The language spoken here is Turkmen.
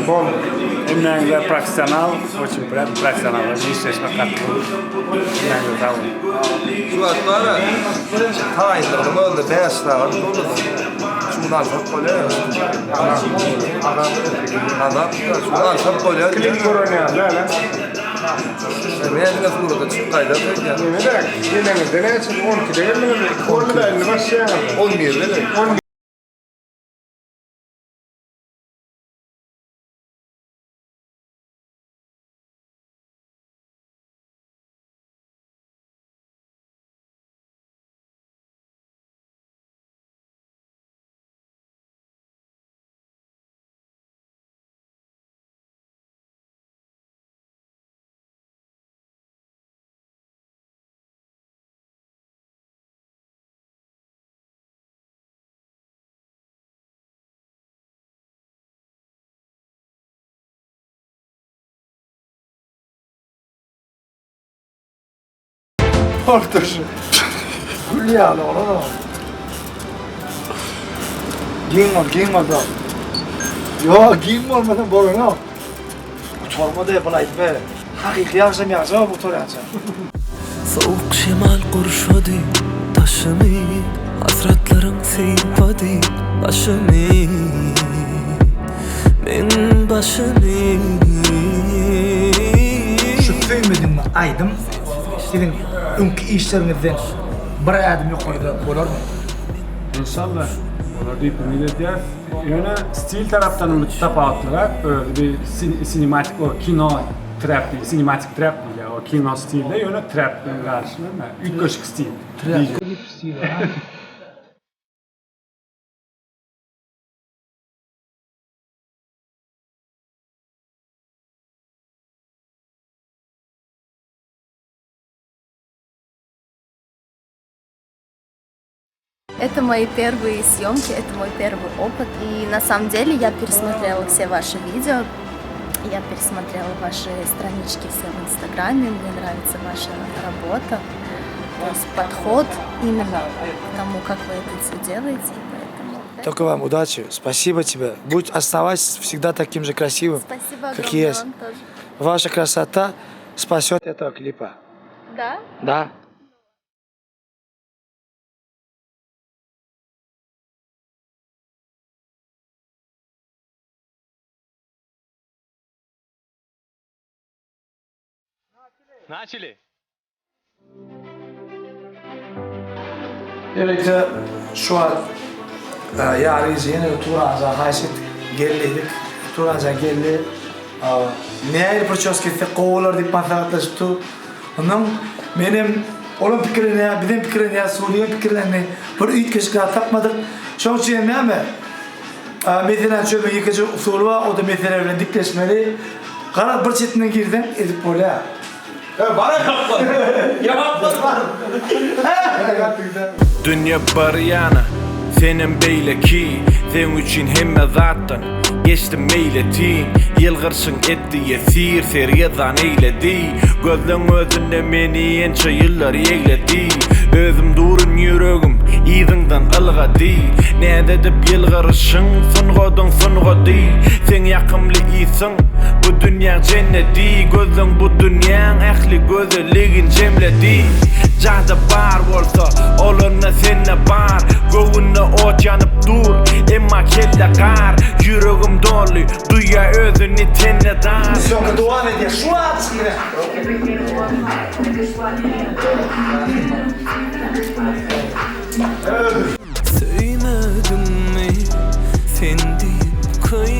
Bol. Hemmäňize professional, oçin priýatno professional işleşmek gaty gowy. Hemmäňize sag boluň. Şu wagt bara taýynlygynyň özünde 5 sagat boldy. Şuny alsak bolýar. Azap, şuny alsak bolýar. Klip görünýär, däl-ä? Men diňe surata çykyp gaýdar öýdýän. Neme gerek? Geleňizde näçe? 12-de geldiňizmi? 2 boldy-da indi başlaýaňyz. 11-de geldim. Porter. Gül ýaly bolar o. Giň bol, giň bol da. Ýok, giň bolmasaň bolanok. Gutarmady, bul aýdyp ber. Hakyky ýagşam ýagşa gutarýança. Sowuk şemal gurşady daşymy Hasratlaryň sypady başymy Meň başymy. Şu söýmediňmi aýdym siziň öňki işleriňizden bir ädim ýokarda bolarmy? Enşalla bolar diýip umyt edýäs. Ýöne stil tarapdan bir tapawutlyrak, özi bir sinematik o kino trap diýip, sinematik trap diýilýär. O kino stilde ýöne trap bilen garyşylan, üýtgeşik stil. Trap diýip stil bar. Это мои первые съемки, это мой первый опыт. И на самом деле я пересмотрела все ваши видео, я пересмотрела ваши странички все в Инстаграме, мне нравится ваша работа, то есть подход именно к тому, как вы это все делаете. Поэтому... Только вам удачи, спасибо тебе. Будь оставайся всегда таким же красивым, Спасибо как огромное есть. вам тоже. Ваша красота спасет этого клипа. Да? Да. Начали. Ýörite şu wagt ýaryjy ýene-de Turanjan haýyş etdik, gel diýdik. Turanjan geldi. Nähili prçoska etsek gowy bolar diýip maslahatlaşyp dur. Ondan menem olam pikirlenýär, bizem pikirlenýäs, Sulyýem pikirlendi. Bir üýtgeşik zat tapmadyk. Şonuň üçin hem näme? Meseläni çözmegiň ýekeje usuly bar, o-da mesele bilen dikleşmeli. Garaz bir çetinden girseň edip bolýar. Dünýe bir ýana, senem beýleki Seň üçin hemme zatdan geçdim meýletin Ýylgyrşyň etdi ýesir, sergezdan eýledi Gözleň özünde meni ençe ýyllar ýegledi Özüm durun ýüregim yzyňdan ylgady Näz edip ýylgyryşyň sungadyň sungady Seň ýakymly ysyň bu dünýäň jennedi Gözleň bu dünýäň ähli gözelligin jemledi Janda bar bolsa olanda sende bar Göwünde ot ýanyp dur emma kelle gar Ýüregim doly duýýar özüni tende dar. Soňky dowam edýär şu wagt yine. Söýmediňmi sen diýip köýmedim.